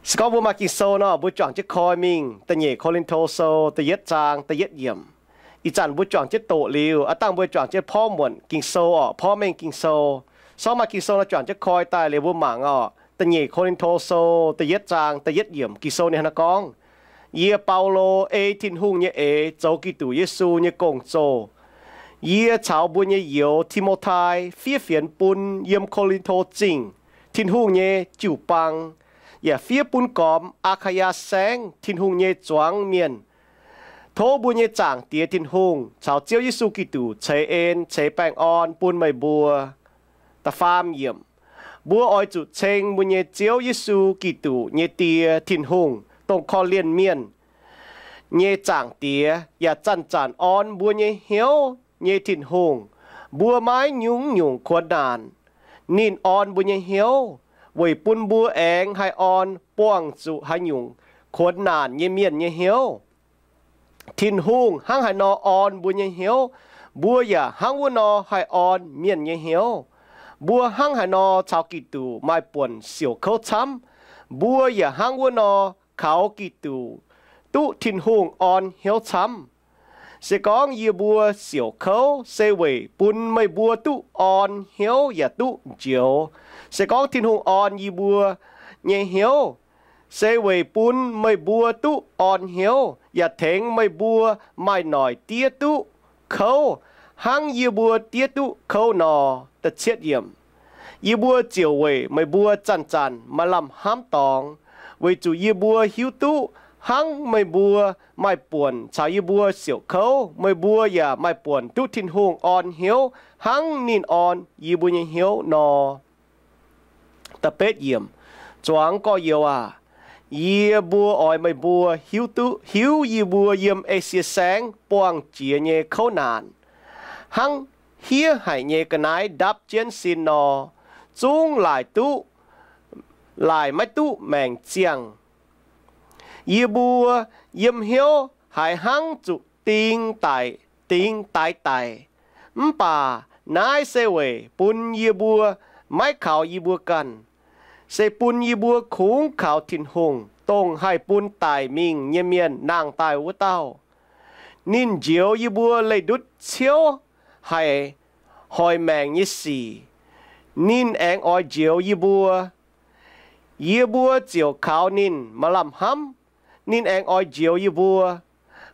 Se gorngv mbuo maaih Ging-Sou nor, mbuo juangc jienv koi mingh. Da'nyeic Ko^lin^to Sou da'yietv zaang da'yietv yiemc. Ih zanc mbuo juangc jienv doqc liuz, aav dangh mbuo juangc jienv porv muonc Ging-Sou orqc, porv mengh Ging-Sou. Se gorngv maaih Ging-Sou nor, juangc jienv koi daaih liuz mbuo mangc orqc. Da'nyeic Ko^lin^to Sou da'yietv zaang da'yietv yiemc, Ging-Sou ninh hnangv naaiv gorngv, Yie, Baulo, ei Tin-Hungh nyei eix zoux Giduc Yesu nyei gong-zoh. Yie caux mbuo nyei youz, Ti^mo^tai, fiev fienx bun yiem Ko^lin^to Zingh, Tin-Hungh nyei jiu-baang, yaac fiev bun gormx Aa^kaa^yaa Saengv, Tin-Hungh nyei zuangx mienh. Tov mbuo nyei Zaangc Diex Tin-Hungh caux Ziouv Yesu Giduc ceix en ceix baengh orn bun meih mbuo. Da'faam yiemc. Mbuo oix zuqc ceng mbuo nyei Ziouv Yesu Giduc nyei Die, Tin-Hungh, dongh korv-lienh mienh nyei Zaangc Diex yaac zanc-zanc orn mbuo nyei hnyouv nyei Tin-Hungh. Mbuo maiv nyungc-nyungc kuonx naanc, ninh orn mbuo nyei hnyouv weic bun mbuo aengx haih orn buangh zuqc haaix nyungc kuonx naanc nyei mienh nyei hnyouv. Tin-Hungh hnangv haaix nor orn mbuo nyei hnyouv, mbuo yaac hnangv wuov nor haih orn mienh nyei hnyouv. Mbuo hnangv haaix nor caux Giduc maaih buonc siouc kouv camv, mbuo yaac hnangv wuov nor kaux Giduc duqv Tin-Hungh orn hnyouv camv. Se gorngv yie mbuo siouc kouv, se weic bun meih mbuo duqv orn hnyouv yaac duqv njoux. Se gorngv Tin-Hungh orn yie mbuo nyei hnyouv, se weic bun meih mbuo duqv orn hnyouv yaac tengx meih mbuo maaih noic diev duqv kouv hnangv yie mbuo diev duqv kouv nor. Yie mbuo ziouc weic meih mbuo zanc-zanc maaih lamh hnamv dorngx, weic zuqc yie mbuo hiuv duqv hnangv meih mbuo maaih buonc caux yie mbuo siouc kouv, meih mbuo yaac maaih buonc duqv Tin-Hungh orn hnyouv hnangv ninh orn yie mbuo nyei hnyouv nor. Zuangx gorx-youz aac, yie mbuo oix meih mbuo hiuv duqv, hiuv yie mbuo yiem Esie Saengv buangh jiex nyei kouv naanc, hnangv hiev haic nyei ga'naaiv ndapv jienv sin nor, zungv laaic duqv, laaic maiv duqv maengc ziangh. Yie mbuo yiem hnyouv haiz hnangv zuqc ding daic, ding daix daic. Mv baac naaiv se weic bun yie mbuo maiv kaux yie mbuo ganh, se bun yie mbuo kungx kaux Tin-Hungh, dongh haih bun daic mingh nyei mienh nangh daaih wuov dauh. Ninh njoux yie mbuo leih ndutv ciouv haic hoic maengc nyei sic. Ninh aengx oix njoux yie mbuo. Yie mbuo ziouc kaux ninh maaih lamh hnamv. Ninh aengx oix njoux yie mbuo,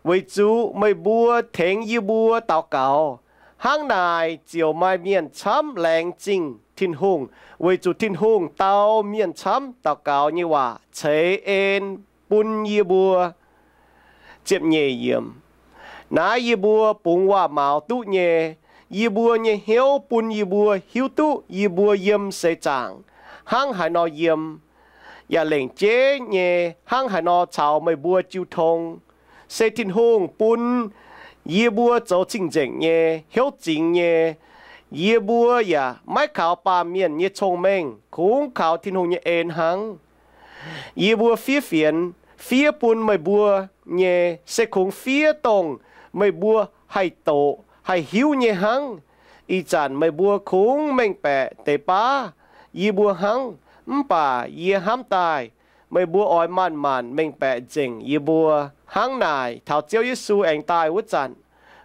weic zuqc meih mbuo tengx yie mbuo daux gaux. Hnangv naaic ziouc maaih mienh camv laengz zingh Tin-Hungh, weic zuqc Tin-Hungh dau mienh camv daux gaux nyei waac ceix en bun yie mbuo. Ziepc nyeic yiemc. Naaiv yie mbuo bungx waac-maux duqv nyei. Yie mbuo nyei hnyouv bun yie mbuo hiuv duqv yie mbuo yiem seix zaangc hnangv haaix nor yiem, yaac lengc jeiv nyei hnangv haaix nor caux meih mbuo jiu tong. Se Tin-Hungh bun yie mbuo zoux cing-nzengc nyei, hnyouv zingx nyei. Yie mbuo yaac maiv kaux baamh mienh nyei cong-mengh, kungx kaux Tin-Hungh nyei en hnangv. Yie mbuo fiev fienx, fiev bun meih mbuo nyei se kungx fiev dongh meih mbuo haih doqc, haih hiuv nyei hnangv. Ih zanc meih mbuo kungx mengh baeqc deix baav yie mbuo hnangv, mv baac yie hnamv daaih meih mbuo oix manc-manc mengh baeqc nzengc yie mbuo. Hnangv naaic, taux Ziouv Yesu aengx daaih wuov zanc,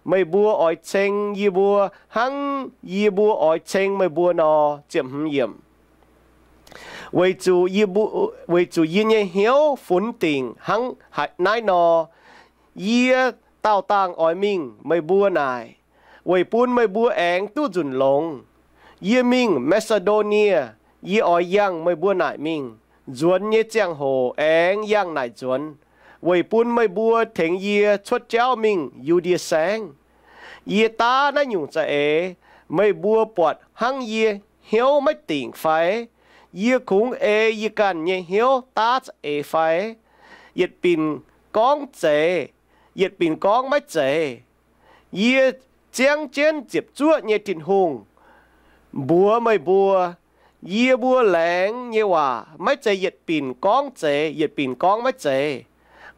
meih mbuo oix ceng yie mbuo hnangv yie mbuo oix ceng meih mbuo nor. Ziepc hmz yiemc. Weic zuqc yie mbuo, weic zuqc yie nyei hnyouv funx dingc hnangv haaix naaiv nor, yie daauh dangh oix mingh meih mbuo naaic, weic bun meih mbuo aengx duqv nzunc longx. Yie mingh Maa^si^ndo^nie, yie oix yangh meih mbuo naaic mingh. Nzuonx nyei ziangh hoc aengx yangh naaic nzuonx, weic bun meih mbuo tengx yie cuotv jauv mingh Yu^ndie Saengv. Yie daav naaiv nyungc za'eix, meih mbuo buatc hnangv yie hnyouv maiv dingc fai? Yie kungx ei yie ganh nyei hnyouv daav za'eix fai? Yietc binc gorngv zeiz, yietc binc gorngv maiv zeiz. Yie ziangv jienv ziepc zuoqv nyei Tin-Hungh mbuox meih mbuo, yie mbuo laengz nyei waac maiv zeiz yietc binc gorngv zeiz, yietc binc gorngv maiv zeiz.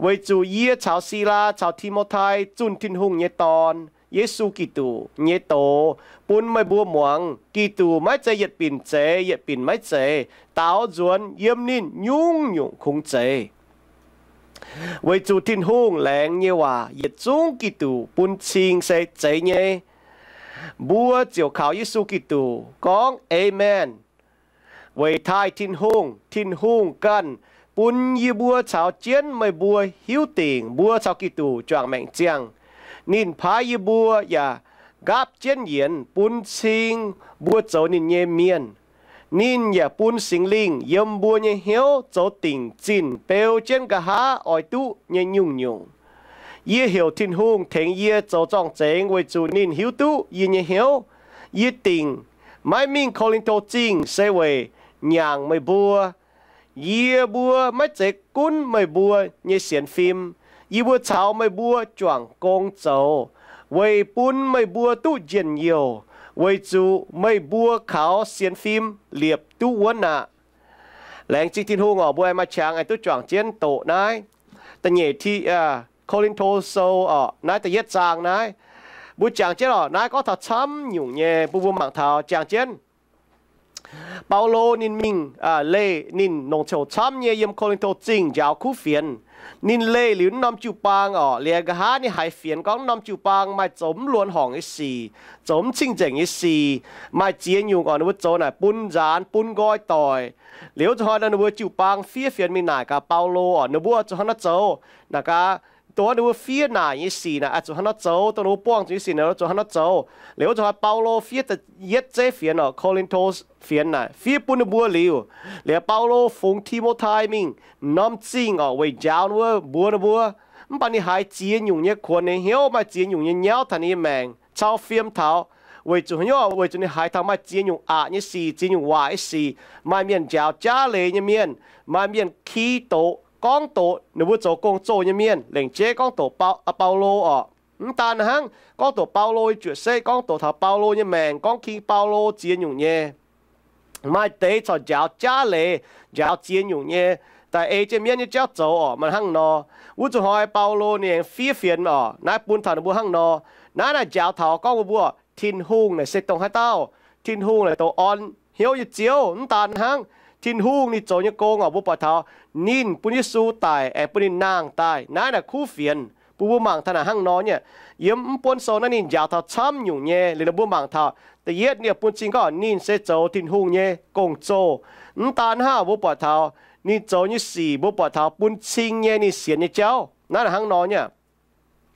Weic zuqc yie caux Silaa caux Ti^mo^tai zunh Tin-Hungh nyei dorn, Yesu Giduc nyei doz bun meih mbuo muangx. Giduc maiv zeiz yietc binc zeiz, yietc binc maiv zeiz. Daaux nzuonx yiem ninh nyungc-nyungc kungx zeiz. Weic zuqc Tin-Hungh laengz nyei waac yietc zungv Giduc bun cing se zeiz nyei. Mbuo ziouc kaux Yesu Giduc gorngv Aamen. Weic taaih Tin-Hungh, Tin-Hungh ganh bun yie mbuo caux jienv meih mbuo hiuv dingc mbuo caux Giduc juangc maengc ziangh. Ninh paaiv yie mbuo yaac nqaapv jienv yienx bun cing mbuo zoux ninh nyei mienh. Ninh yaac bun Singx Lingh yiem mbuo nyei hnyouv zoux dingc zinh beu jienv nqa'haav oix duqv nyei nyungc-nyungc. Yie heuc Tin-Hungh tengx yie zoux zorng-zengx weic zuqc ninh hiuv duqv yie nyei hnyouv. Yie dingc maiv mingh Ko^lin^to Zingh se weic nyaangc meih mbuo. Yie mbuo maiv zeiz gunv meih mbuo nyei sienx fim. Yie mbuo caux meih mbuo juangc gong zoux, weic bun meih mbuo duqv njien-youh, weic zuqc meih mbuo kaux sienx fim liepc duqv wuonv aqv. Laengz zingh Tin-Hungh oc, mbuo aengx maaih qangx aengx duqv juangc jienv doqc naaiv da'nyeic ti, Ko^lin^to Sou oc, naaiv da'yietv zaang naaiv. Mbuo jangx jienv oc, naaiv gorngv taux camv nyungc nyei, bun mbuo mangc taux jangx jienv. Baulo ninh mingh, leih ninh longc coc camv nyei yiem Ko^lin^to Zingh njaaux kuv fienx. Ninh leih liuz naaiv norm jiu-baang oc, liuz nqa'haav ninh haiz fienx gorngv naaiv norm jiu-baang maaih zoux mv luonx horngc nyei sic, zoux mv cing-nzengc nyei sic, maaih ziex nyungc oc, ninh mbuo zoux naaic bun nzaanx bun nqoi doic. Liuz zuqc hnoi nor ninh mbuo jiu-baang fiev fienx mingh naaic gaax Baulo oc, ninh mbuo zuqc hnangv naaiv zoux. Naaic gaax, dongh ninh mbuo fiev naaic nyei sic naaic, zuqc hnangv naaiv zoux, dongh ninh mbuo buangh zuqc nyei sic naaic, zuqc hnangv naaiv zoux. Liuz zuqc hnoi Baulo fiev da'yietv zeiv fienx oc, Ko^lin^to fienx naaic, fiev bun ninh mbuo liuz, liuz Baulo fungx Ti^mo^tai mingh norm zingh oc, weic njaaux ninh mbuo, mbuox ninh mbuo. Mv baac ninh haiz ziex nyungc nyei kuonx ninh hnyouv, maaih ziex nyungc nyei nyauv taux ninh nyei maengc cau fiem taux. Weic zuqc hnyouv, weic zuqc ninh haiz taux maaih ziex nyungc aqc nyei sic, ziex nyungc waaic nyei sic, maaih mienh njaaux jaav leiz nyei mienh, maaih mienh ki doqc, gorngv doqc ninh mbuo zoux gong-zoh nyei mienh, lengc jeiv gorngv doqc Baulo oc. Mv daan hnangv gorngv doqc Baulo nyei juoqc setv, gorngv doqc taux Baulo nyei maengc, gorngv king Baulo ziex nyungc nyei. Maaih deix corc njaaux jaav leiz, njaaux ziex nyungc nyei, daaih ei jienv mienv nyei jauv zoux oc, maaih hnangv nor. Wuov zuqc hnoi Baulo ninh aengx fiev fienx oc, naaiv bun taux ninh mbuo hnangv nor. Naaiv naaic njaaux taux gorngv mbuo mbuo, Tin-Hungh naaic se dongh haaix dauh? Tin-Hungh naaic douc orn hnyouv nyei Ziouv. Mv daan hnangv, Tin-Hungh ninh zoux nyei gong oc, mbuo buatc taux ninh bun Yesu daic aengx bun ninh nangh daaih. Naaiv naaic kuv fienx bun mbuo mangc taux naaic hnangv nor nyei. Yiem mv buonv sou naaiv ninh njaaux taux camv nyungc nyei. Liuz nor mbuo mangc taux da'yietv ninh bun cing gorngv ninh se zoux Tin-Hungh nyei gong-zoh. Mv daan hnangv, mbuo buatc taux ninh zoux nyei sic, mbuo buatc taux bun cing nyei ninh sienx nyei jauv. Naaiv naaic hnangv nor nyei.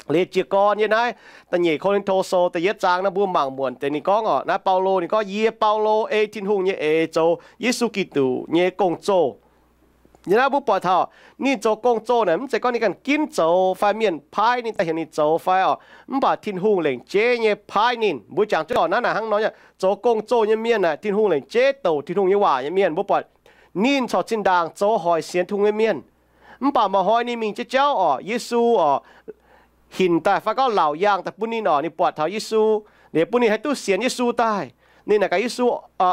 Liuz jiez gorn yiem naaiv da'nyeic Ko^lin^to Sou da'yietv zaang naaiv mbuo mangc muonc deix ninh gorngv oc, naaiv Baulo ninh gorngv, Yie Baulo ei Tin-Hungh nyei eix zoux Yesu Giduc nyei gong-zoh. Yiem naaiv mbuo buatc taux ninh zoux gong-zoh naaic mv zeiz gorngv ninh ganh ginv zoux fai mienh paaiv ninh daaih heuc ninh zoux fai oc, mv baac Tin-Hungh lengc jeiv nyei paaiv ninh. Mbuo jangx jienv oc, naaiv naaic hnangv nor nyei, zoux gong-zoh nyei mienh naaic Tin-Hungh lengc jeiv douc Tin-Hungh nyei waac nyei mienh. Mbuo buatc ninh corc zinh ndaangc zoux hoic sienx Tin-Hungh nyei mienh. Mv baac maaih hnoi ninh mingh jienv jauv oc, Yesu oc, hinc daaih fai gorngv laauc yaangh daaih bun ninh oc, ninh buatc taux Yesu, liuz bun ninh haih duqv sienx Yesu daaih. Ninh naaic gaax Yesu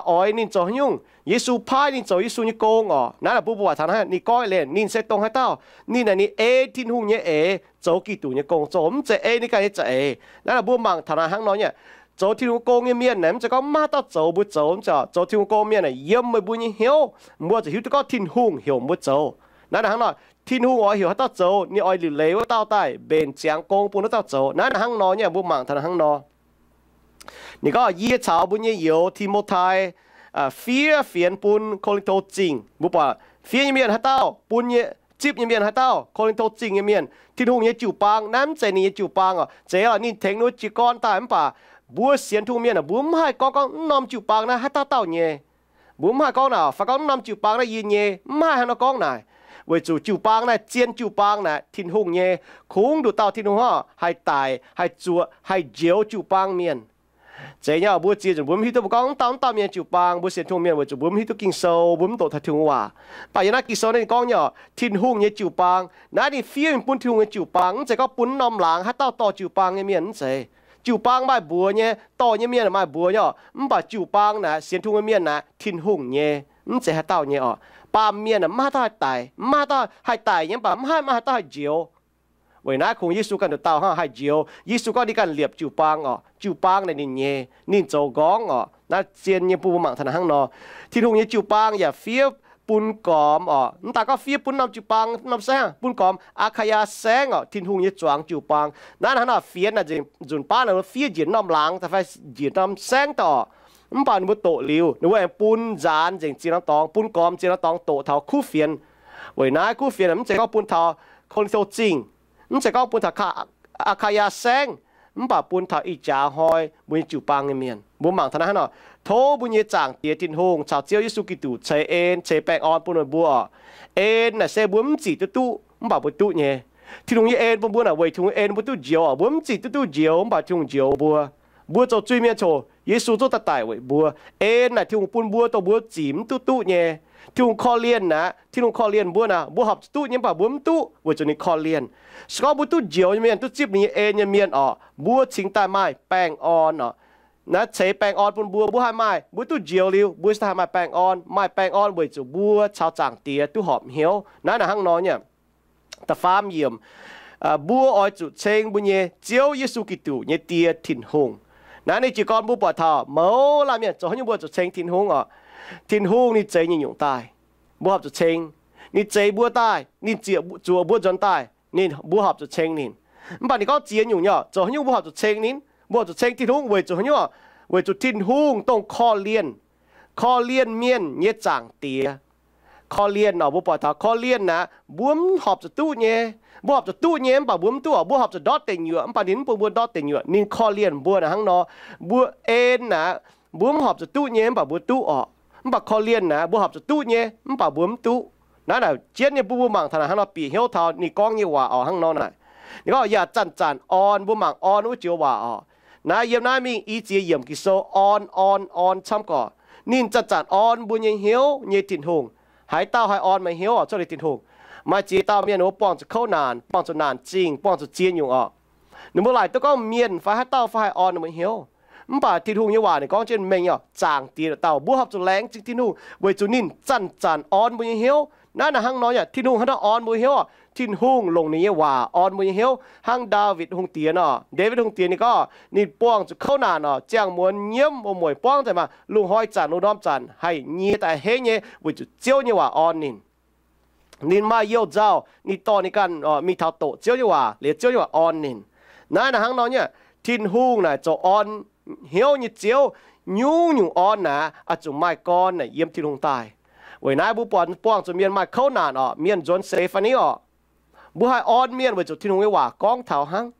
oix ninh zoux haaix nyungc, Yesu paaiv ninh zoux Yesu nyei gong oc. Naaiv naaic bun mbuo buatc taux naaiv ninh gorngv leiz ninh se dongh haaix dauh. Ninh naaic ninh ei Tin-Hungh nyei eix zoux Giduc nyei gong-zoh, mv zeiz ei ninh ganh nyei za'eix. Naaiv naaic mbuo mangc taux naaic hnangv nor nyei, zoux Tin-Hungh gong nyei mienh naaic mv zeiz gorngv maiv haaix dauh zoux mbuo zoux, mv zeiz oc. Zoux Tin-Hungh gong mienh naaic yiem meih mbuo nyei hnyouv, mbuo ziouc hiuv duqv gorngv Tin-Hungh heuc mbuo zoux. Naaiv naaic hnangv nor, Tin-Hungh oix heuc haaix dauh zoux, ninh oix liuc leiz wuov dauh daaih mbenc ziangx gong bun wuov dauh zoux. Naaiv naaic hnangv nor nyei, mbuo mangc taux naaic hnangv nor. Ninh gorngv, Yie caux mbuo nyei youz Ti^mo^tai fiev fienx bun Ko^lin^to Zingh. Mbuo buatc fiev nyei mienh haaix dauh, bun nyei, zipv nyei mienh haaix dauh, Ko^lin^to Zingh nyei mienh. Tin-Hungh nyei jiu-baang naaiv mv zeiz ninh nyei jiu-baang oc. Zeiz oc, ninh tengx ninh mbuo jiez gorn daaih, mv baac mbuo sienx Tin-Hungh mienh aah, mbuo mv haih gorngv gorngv mv norm jiu-baang naaiv haaix dauh dauh nyei. Mbuo mv haih gorngv naaic fai gorngv mv norm jiu-baang naaiv yie nyei, mv haih hnangv nor gorngv naaic. Weic zuqc jiu-baang naaiv, zien jiu-baang naaic, Tin-Hungh nyei. Kungx nduqc dauh Tin-Hungh hnangv haih daic, haih zuoqc, haih njoux jiu-baang mienh. Zeiz nyei oc, mbuo ziex nzunc mbuo mv hiuv duqv mbuo gorngv mv dauh mv dauh mienh jiu-baang, mbuo sienx Tin-Hungh mienh weic zuqc mbuo mv hiuv duqv Ging-Sou, mbuo mv doqc taux Tin-Hungh waac. Mv baac yiem naaiv Ging-Sou naaiv ninh gorngv nyei oc, Tin-Hungh nyei jiu-baang. Naaiv ninh fiev mingh bun Tin-Hungh nyei jiu-baang, mv zeiz gorngv bun mv norm laangz haaix dauh dorh jiu-baang nyei mienh, mv zeiz. Jiu-baang maaih mbuox nyei, dorh nyei mienh maaih mbuox nyei oc. Mv baac jiu-baang naaic, sienx Tin-Hungh nyei mienh naaic, Tin-Hungh nyei, mv zeiz haaix dauh nyei oc. Baamh mienh aah, mv maaih haaix dauh haih daic, mv maaih haaix dauh haih daic nyei, mv baac mv haih maaih haaix dauh haih njoux. Weic naaiv kungx Yesu ganh nduqc dauh hnangv haih njoux. Yesu gorngv ninh ganh liepc jiu-baang oc. Jiu-baang naaic ninh nyei, ninh zoux nqorngv oc. Naaiv zien nyei bun mbuo mangc taux hnangv nor. Tin-Hungh nyei jiu-baang yaac fiev bun gormx oc. Mv daaih gorngv fiev bun norm jiu-baang norm saengv, bun gormx Aa^kaa^yaa Saengv oc, Tin-Hungh nyei zuangx jiu-baang. Naaiv hnangv nor fienx naaic nzunc baav naaic fiev njiec norm laangz daaih fai njiec norm saengv daaih oc. Mv baac ninh mbuo doqc liuz, ninh mbuo aengx bun nzaanx nzengc ziex norm dorngx, bun gormx ziex norm dorngx doqc taux kuv fienx. Weic naaiv kuv fienx mv zeiz gorngv bun taux Ko^lin^to Zingh, mv zeiz gorngv bun taux Aa^kaa^yaa Saengv, mv baac bun taux ih jaax hnoi mbuo nyei jiu-baang nyei mienh. Mbuo mangc taux naaiv hnangv nor, tov mbuo nyei Zaangc Diex Tin-Hungh caux Ziouv Yesu Giduc ceix en, ceix baengh orn bun meih mbuo oc. En naaic se mbuo mv zic duqv duqv, mv baac mbuo duqv nyei. Tin-Hungh nyei en bun mbuo naaic weic Tin-Hungh en mbuo duqv njoux oc. Mbuo mv zic duqv duqv njoux, mv baac Tin-Hungh njoux mbuo. Mbuo zoux zuiz-mienh coc Yesu zungv daaih daic weic mbuo. En naaic Tin-Hungh bun mbuo dongh mbuo zic mv duqv duqv nyei. Tin-Hungh korv-lienh naaic, Tin-Hungh korv-lienh mbuo naaic, mbuo horpc zuqc duqv nyei, mv baac mbuo mv duqv weic zuqc ninh korv-lienh. Se gorngv mbuo duqv njoux nyei mienh, duqv zipv ninh nyei en nyei mienh oc, mbuo cingx daaih maaih baengh orn oc. Naaiv ceix baengh orn bun mbuo, mbuo haih maaih, mbuo duqv njoux liuz, mbuo cingx daaih haih maaih baengh orn. Maaih baengh orn weic zuqc mbuo caux Zaangc Diex duqv horpc hnyouv. Naaiv naaic hnangv nor nyei. Da'faam yiemc, mbuo oix zuqc ceng mbuo nyei Ziouv Yesu Giduc nyei Die Tin-Hungh. Naaiv ninh jiez gorn mbuo buatc taux mouz laanh mienh zoux haaix nyungc mbuo zuqc ceng Tin-Hungh oc. Tin-Hungh ninh zeix nyungc-nyungc daaih, mbuo horpc zuqc ceng. Ninh zeix mbuo daaih, ninh ziec zuoqc mbuo nzuonx daaih, ninh, mbuo horpc zuqc ceng ninh. Mv baac ninh gorngv ziex nyungc nyei oc, zoux haaix nyungc mbuo horpc zuqc ceng ninh? Mbuo horpc zuqc ceng Tin-Hungh weic zuqc haaix nyungc? Weic zuqc Tin-Hungh dongh korv-lienh, korv-lienh mienh nyei Zaangc Diex. Korv-lienh oc, mbuo buatc taux korv-lienh naaic, mbuo mv horpc zuqc duqv nyei. Mbuo horpc zuqc duqv nyei mv baac mbuo mv duqv oc. Mbuo horpc zuqc ndortv deic nyuoqc mv baac ninh mv bun mbuo ndortv deic nyuoqc. Ninh korv-lienh mbuo naaic hnangv nor. Mbuo en naaic, mbuo mv horpc zuqc duqv nyei mv baac mbuo duqv oc. Mv baac korv-lienh naaic, mbuo horpc zuqc duqv nyei mv baac mbuo mv duqv. Naaiv naaic jienv nyei bun mbuo mangc taux naaic hnangv nor bieqc hnyouv taux ninh gorngv nyei waac oc hnangv nor naaic. Ninh gorngv yaac zanc-zanc orn, mbuo mangc orn wuov joux waac oc. Naaiv yiem naaiv mingh i ziex yiemc Ging-Sou orn, orn, orn camv gorqc. Ninh zanc-zanc orn mbuo nyei hnyouv nyei Tin-Hungh. Haaix dauh haih orn meih hnyouv oc? Cuotv liuz Tin-Hungh. Maaih ziex dauh mienh ninh mbuo buangh zuqc kouv naanc, buangh zuqc naanc zingh, buangh zuqc ziex nyungc oc. Ninh mbuo laaic duqv gorngv mienh fai haaix dauh fai haih orn ninh mbuo hnyouv. Mv baac Tin-Hungh nyei waac ninh gorngv jienv mengh oc, Zaangc Diex dauh mbuo horpc zuqc laengz zingh Tin-Hungh weic zuqc ninh zanc-zanc orn mbuo nyei hnyouv. Naaiv naaic hnangv nor yaac Tin-Hungh hnangv naaiv orn mbuo hnyouv oc. Tin-Hungh longc ninh nyei waac orn mbuo nyei hnyouv. Hnangv Ndaawitv Hungh Diex nor, Ndaawitv Hungh Diex ninh gorngv ninh buangh zuqc kouv naanc oc, ziangh muonz nyiemv wuom-mueic buangv nzengc maah, lungh hnoi zanc lungh ndorm zanc haih nyie daaih henv nyei weic zuqc Ziouv nyei waac orn ninh. Ninh maaih youh nzauh, ninh dorh ninh ganh mingh taux doqc Ziouv nyei waac, liuz Ziouv nyei waac orn ninh. Naaiv naaic hnangv nor nyei, Tin-Hungh naaic zoux orn hnyouv nyei Ziouv. Nyungc-nyungc orn naaic oix zuqc maaih gorn naaic yiem Tin-Hungh daaih. Weic naaiv mbuo buatc buangh zuqc mienh maaih kouv naanc oc, mienh nzuonx seix fai ni oc, mbuo haih orn mienh weic zuqc Tin-Hungh nyei waac gorngv taux hnangv.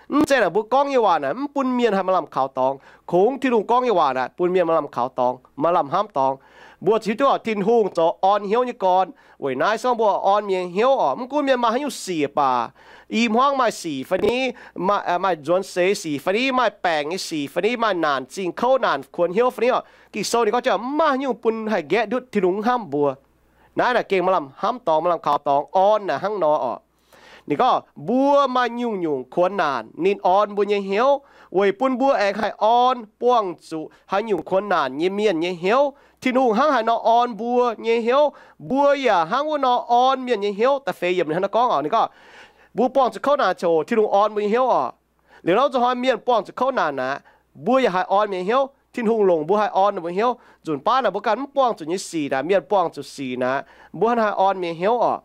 Mv zeiz naaic mbuo gorngv nyei waac naaic mv bun mienh haih maaih lamh kaux dorngx. Kungx Tin-Hungh gorngv nyei waac naaic bun mienh maaih lamh kaux dorngx, maaih lamh hnamv dorngx. Mbuo ziouc hiuv duqv oc, Tin-Hungh zoux orn hnyouv nyei gorn. Weic naaiv se gorngv mbuo orn mienh nyei hnyouv oc, mv gunv mienh maaih haaix nyungc sic baac, i hmuangv maaih sic fai ni, maaih nzuonx seix sic fai ni, maaih baengc nyei sic fai ni, maaih naanc zingh kouv naanc kuonx hnyouv fai ni oc, Ging-Sou ninh gorngv jienv mv maaih haaix nyungc bun haih nqaeqv ndutv Tin-Hungh hnamv mbuo. Naaiv naaic gengh maaih lamh hnamv dorngx, maaih lamh kaux dorngx. Orn naaic hnangv nor oc. Ninh gorngv mbuo maaih nyungc-nyungc kuonx naanc ninh orn mbuo nyei hnyouv, weic bun mbuo aengx haih orn buangh zuqc haaix nyungc kuonx naanc nyei mienh nyei hnyouv. Tin-Hungh hnangv haaix nor orn mbuo nyei hnyouv, mbuo yaac hnangv wuov nor orn mienh nyei hnyouv. Da'feix yiemc ninh hnangv nor gorngv oc, ninh gorngv, mbuo buangh zuqc kouv naanc ziouc Tin-Hungh orn mbuo nyei hnyouv oc. Liuz nor zuqc hnoi mienh buangh zuqc kouv naanc aqv, mbuo yaac haih orn mienh hnyouv. Tin-Hungh longc mbuo haih orn ninh mbuo hnyouv. Nzunc baav naaic mbuo ganh mv buangh zuqc nyei sic naaic, mienh buangh zuqc sic naaic, mbuo hnangv haaix orn mienh hnyouv oc.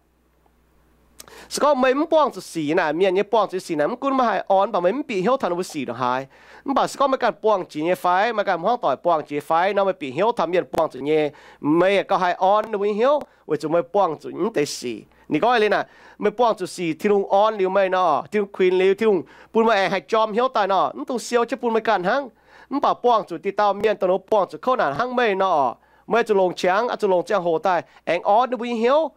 Se gorngv meih mv buangh zuqc sic naaic, mienh nyei buangh zuqc nyei sic naaic, mv gunv meih haih orn mv baac meih mv bieqc hnyouv taux ninh mbuo sic ndongc haaix. Mv baac se gorngv meih ganh buangh jiex nyei fai, meih ganh hmuangv doic buangh jiex fai nor, meih bieqc hnyouv taux mienh buangh zuqc nyei, meih gauh haih orn ninh mbuo nyei hnyouv weic zuqc meih buangh zuqc mv deix sic. Ninh gorngv liuz naaic, meih buangh zuqc sic Tin-Hungh orn liuz meih nor, Tin-Hungh kuinx liuz, Tin-Hungh bun meih aengx haih jorm hnyouv daaih nor, mv dungx siou jienv bun meih ganh hnangv. Mv baac buangh zuqc diqc dauh mienh dongh ninh mbuo buangh zuqc kouv naanc hnangv meih nor, meih zuqc longc qangx, oix zuqc longc ziangh hoc daaih aengx orn ninh mbuo nyei hnyouv.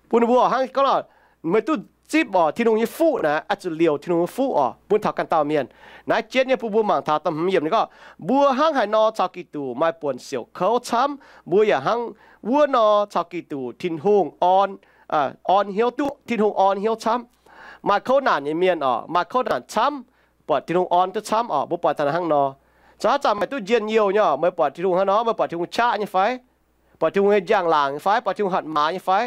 Bun ninh mbuo hnangv gorngv, meih duqv zipv oc, Tin-Hungh nyei fuqv naaic, oix zuqc liouc Tin-Hungh nyei fuqv oc, bun taux ganh dauh mienh. Naaiv jienv nyei bun mbuo mangc taux da'hmz yiemc ninh gorngv, mbuo hnangv haaix nor caux Giduc maaih buonc siouc kouv camv, mbuo yaac hnangv wuov nor caux Giduc Tin-Hungh orn, orn hnyouv duqv, Tin-Hungh orn hnyouv camv. Maaih kouv naanc nyei mienh oc, maaih kouv naanc camv, buatc Tin-Hungh orn duqv camv oc. Mbuo buatc taux hnangv nor, caux haaix zanc maaih duqv njien-youh nyei oc, meih buatc Tin-Hungh hnangv nor, meih buatc Tin-Hungh qaqv nyei fai? Buatc Tin-Hungh nyei njang-laangc nyei fai? Buatc Tin-Hungh hatc maaz nyei fai?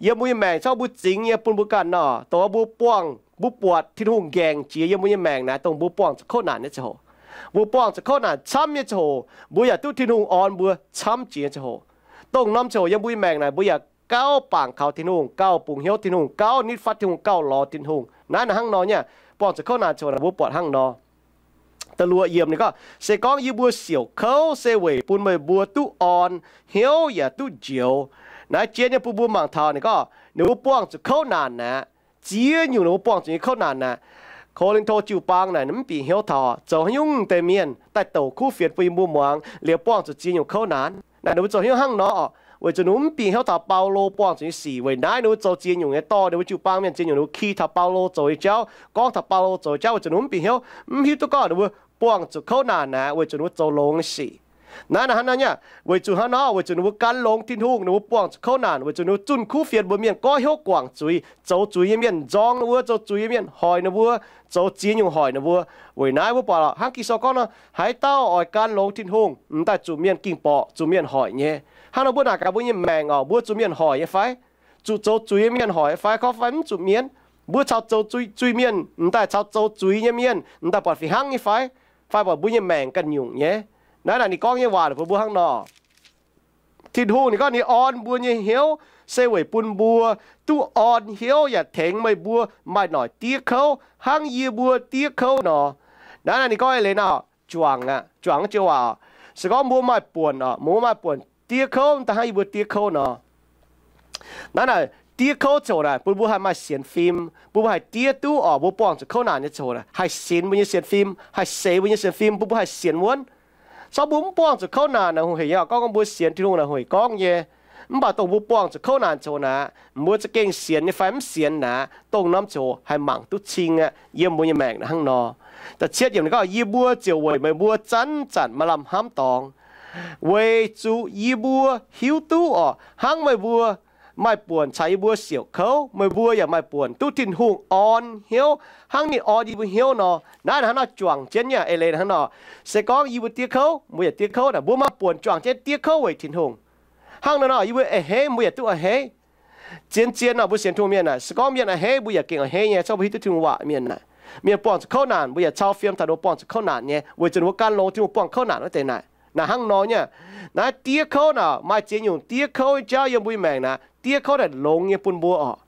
yiem mbuo nyei maengc corc mbuo zingx nyei bun mbuo ganh nor, dongh mbuo buangh, mbuo buatc Tin-Hungh nqaengc jiex yiem mbuo nyei maengc naaic, dongh mbuo buangh zuqc kouv naanc nyei ziangh hoc. Mbuo buangh zuqc kouv naanc camv nyei ziangh hoc, mbuo yaac duqv Tin-Hungh orn mbuo camv jiex nyei ziangh hoc. Dongh norm ziangh hoc yiem mbuo nyei maengc naaic, mbuo yaac gauh bangc kaux Tin-Hungh, gauh bungx hnyouv Tin-Hungh, gauh nitv fatv Tin-Hungh, gauh lorz Tin-Hungh. Naaiv naaic hnangv nor nyei, buangh zuqc kouv naanc ziangh hoc naaic mbuo buatc hnangv nor. Da'luoqc yiemc ninh gorngv, se gorngv yie mbuo siouc kouv se weic bun meih mbuo duqv orn hnyouv yaac duqv njoux. Naaiv jien nyei bun mbuo mangc taux ninh gorngv ninh mbuo buangh zuqc kouv naanc aqv. Ziex nyungc ninh mbuo buangh zuqc nyei kouv naanc aqv. Ko^lin^to jiu-baang naaic mv bieqc hnyouv taux zoux haaix nyungc deix mienh daaih douc kuv fienx bun yie mbuo muangx liuz buangh zuqc ziex nyungc kouv naanc. Naaic ninh mbuo zoux haaix nyungc hnangv nor, weic zuqc ninh mbuo mv bieqc hnyouv taux Baulo buangh zuqc nyei sic. Weic naaiv ninh mbuo zoux ziex nyungc nyei dorh ninh mbuo jiu-baang mienh ziex nyungc, ninh mbuo ki taux Baulo zoux nyei jauv, gorngv taux Baulo zoux nyei jauv, weic zuqc ninh mbuo mv bieqc hnyouv, mv hiuv duqv gorngv ninh mbuo buangh zuqc kouv naanc aqv weic zuqc ninh mbuo zoux longx nyei sic. Naaiv naaic hnangv nor nyei, weic zuqc hnangv nor, weic zuqc ninh mbuo gan longx Tin-Hungh, ninh mbuo buangh zuqc kouv naanc, weic zuqc ninh mbuo zunh kuv fienx mbuox mienh goiv hnyouv guangc zuiz, zoux zuiz nyei mienh nzorng ninh mbuo, zoux zuiz nyei mienh hoic ninh mbuo, zoux ziex nyungc hoic ninh mbuo. Weic naaiv mbuo buatc lorqc, hnangv Ging-Sou gorngv nor, haaix dauh oix gan longx Tin-Hungh, m'daaih zuqc mienh ging-borqc, zuqc mienh hoic nyei. Hnangv nor mbuo naaic gaax mbuo nyei maengc orqc, mbuo zuqc mienh hoic nyei fai? Zuqc zoux zuiz nyei mienh hoic nyei fai? Gorngv fai mv zuqc mienh, mbuo caux zoux zuiz, zuiz mienh m'daaih caux zoux zuiz nyei mienh m'daaih buatc fih hnangv nyei fai? Fai buatc mbuo nyei maengc ganh nyungc nyei? Naaiv naaic ninh gorngv nyei waac bun mbuo hnangv nor. Tin-Hungh ninh gorngv ninh orn mbuo nyei hnyouv se weic bun mbuo duqv orn hnyouv yaac tengx meih mbuo maaih noic diev kouv hnangv yie mbuo diev kouv nor. Naaiv naaic ninh gorngv eix leiz nor, juangc aqv, juangc jienv waac. Se gorngv mbuo maaih buonc orqc, mbuo maaih buonc diev kouv da'hnangv yie mbuo diev kouv nor. Naaiv naaic diev kouv ziouc naaic bun mbuo haih maaih sienx fim, bun mbuo haih diev duqv orqc, mbuo buangh zuqc kouv naanc nyei ziouc naaic haih sinx mbuo nyei sienx fim, haih seix mbuo nyei sienx fim, bun mbuo haih sienx wuonv. Corc mbuo mv buangh zuqc kouv naanc naaic hungh heic nyei, gorngv mbuo sienx Tin-Hungh naaic hungh heic gorngv nyei. Mv baac dongh mbuo buangh zuqc kouv naanc ziouc naaic, mbuo za'gengh sienx nyei fai mv sienx naaic, dongh norm ziouc haih mangc duqv cing aqv yiem mbuo nyei maengc naaic hnangv nor. Da'cietv yiemc ninh gorngv, yie mbuo ziouc weic meih mbuo zanc-zanc maaih lamh hnamv dorngx, weic zuqc yie mbuo hiuv duqv orqc, hnangv meih mbuo maaih buonc caux yie mbuo siouc kouv, meih mbuo yaac maaih buonc duqv Tin-Hungh orn hnyouv hnangv ninh orn yie mbuo hnyouv nor. Naaiv hnangv nor juangc jienv nyei eix leiz hnangv nor. Se gorngv yie mbuo diev kouv, mbuo yaac diev kouv naaic, mbuo maaih buonc juangc jienv diev kouv weic Tin-Hungh. Hnangv nor nor, yie mbuo a'hneiv, mbuo yaac duqv a'hneiv. Zien-zien nor, mbuo sienx Tin-Hungh mienh naaic, se gorngv mienh a'hneiv, mbuo yaac gengh a'hneiv nyei, corc mbuo hiuv duqv Tin-Hungh waac mienh naaic. Mienh buangh zuqc kouv naanc, mbuo yaac cau fiem taux ninh mbuo buangh zuqc kouv naanc nyei, weic zuqc ninh mbuo gan longx Tin-Hungh buangh kouv naanc wuov deix naaic. Naaic hnangv nor nyei. Naaiv diev kouv naaic, maaih ziex nyungc diev kouv nyei jauv yiem mbuo nyei maengc naaic. Diev kouv naaic longx nyei bun mbuo orqc.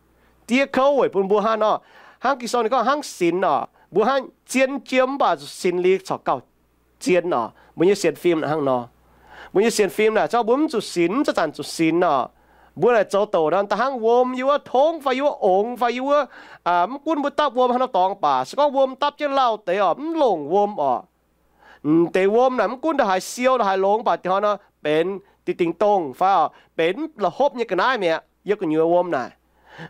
Diev kouv weic bun mbuo hnangv nor, hnangv Ging-Sou ninh gorngv hnangv sinx orqc, mbuo hnangv zien jiem mv baac zuqc sinx liuz corc gauh zien orqc. Mbuo nyei sienx fim naaic hnangv nor. Mbuo nyei sienx fim naaic, corc mbuo mv zuqc sinx, mv zanc-zanc zuqc sinx orqc. Mbuo naaic zoux douc nor, da'hnangv wuom yiem wuov tongv fai yiem wuov ongx fai yiem wuov, mv gunv mbuo dapv wuom haaix nor dorngx baac, se gorngv wuom dapv jienv lauh deix orqc, mv longc wuom orqc. M'deix wuom naaic mv gunv ndongc haaix siou, ndongc haaix longx baac, dingc hnoi nor benx dingc dongh fai orqc, benx la'hopv nyei ga'naaiv mi'aqv, yiem gu'nyuoz wuom naaic.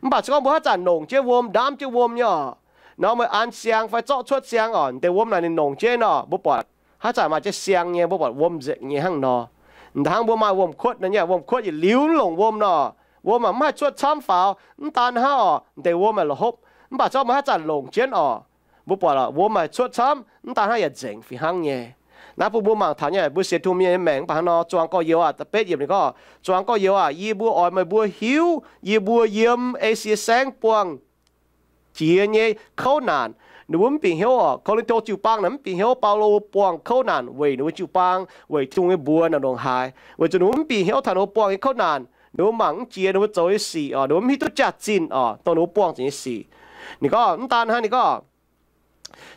Mv baac se gorngv mbuo haaix zanc longc jienv wuom, ndaamv jienv wuom nyei orqc, nor meih an siang fai zorqv cuotv siang orqc, m'deix wuom naaic ninh longc jienv orqc, mbuo buatc haaix zanc maaih jienv siang nyei, mbuo buatc wuom nzengc nyei hnangv nor. M'daaih hnangv mbuo maaih wuom-kuotv nor nyei, wuom-kuotv yietc liuz longc wuom nor, wuom mv haih cuotv camv faaux, mv daan hnangv orqc, m'deix wuom maaih la'hopv. Mv baac se gorngv mbuo haaix zanc longc jienv orqc, mbuo buatc wuom maaih cuotv camv, mv daan hnangv yaac nzengc fih hnangv nyei. Naaiv bun mbuo mangc taux nyei, mbuo sienx Tin-Hungh mienh nyei maengc mv baac hnangv nor, zuangx gorx-youz aah, da'betv yiemc ninh gorngv, zuangx gorx-youz aah, yie mbuo oix meih mbuo hiuv yie mbuo yiem Esie Saengv buangh jiex nyei kouv naanc. Ninh mbuo mv bieqc hnyouv orqc, Ko^lin^to jiu-baang naaic mv bieqc hnyouv Baulo buangh kouv naanc weic ninh mbuo jiu-baang, weic Tin-Hungh nyei mbuox naaic ndongc haaix. Weic zuqc ninh mbuo mv bieqc hnyouv taux ninh mbuo buangh nyei kouv naanc, ninh mbuo mangc mv jiex ninh mbuo zoux nyei sic orqc, ninh mbuo mv hiuv duqv jaax-zinh orqc, dongh ninh mbuo buangh zuqc nyei sic. Ninh gorngv mv daan hnangv, ninh gorngv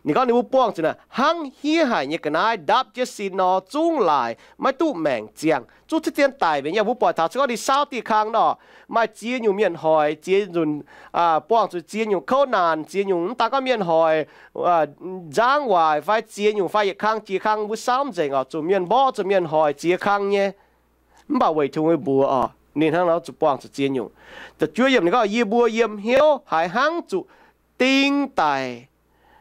ninh gorngv ninh mbuo buangh zuqc naaic hnangv hiev haic nyei ga'naaiv ndapv jienv sin nor, zungv laaic maiv duqv maengc ziangh, zungv cuotv zien daic mbenc nyei. Mbuo buatc taux se gorngv ninh saauv dieh kang nor, maaih ziex nyungc mienh hoic, ziex nzunc, buangh zuqc ziex nyungc kouv naanc, ziex nyungc mv daan gorngv mienh hoic, nzangv waaic fai ziex nyungc fai yietc kang jiex kang mbuo saauv mv nzengc orqc, zuqc mienh mborqv, zuqc mienh hoic ziex kang nyei. Mv baac weic Tin-Hungh nyei mbuox orqc, ninh hnangv nor zuqc buangh zuqc ziex nyungc. Da'juov yiemc ninh gorngv, yie mbuo yiem hnyouv haiz hnangv zuqc ding daic.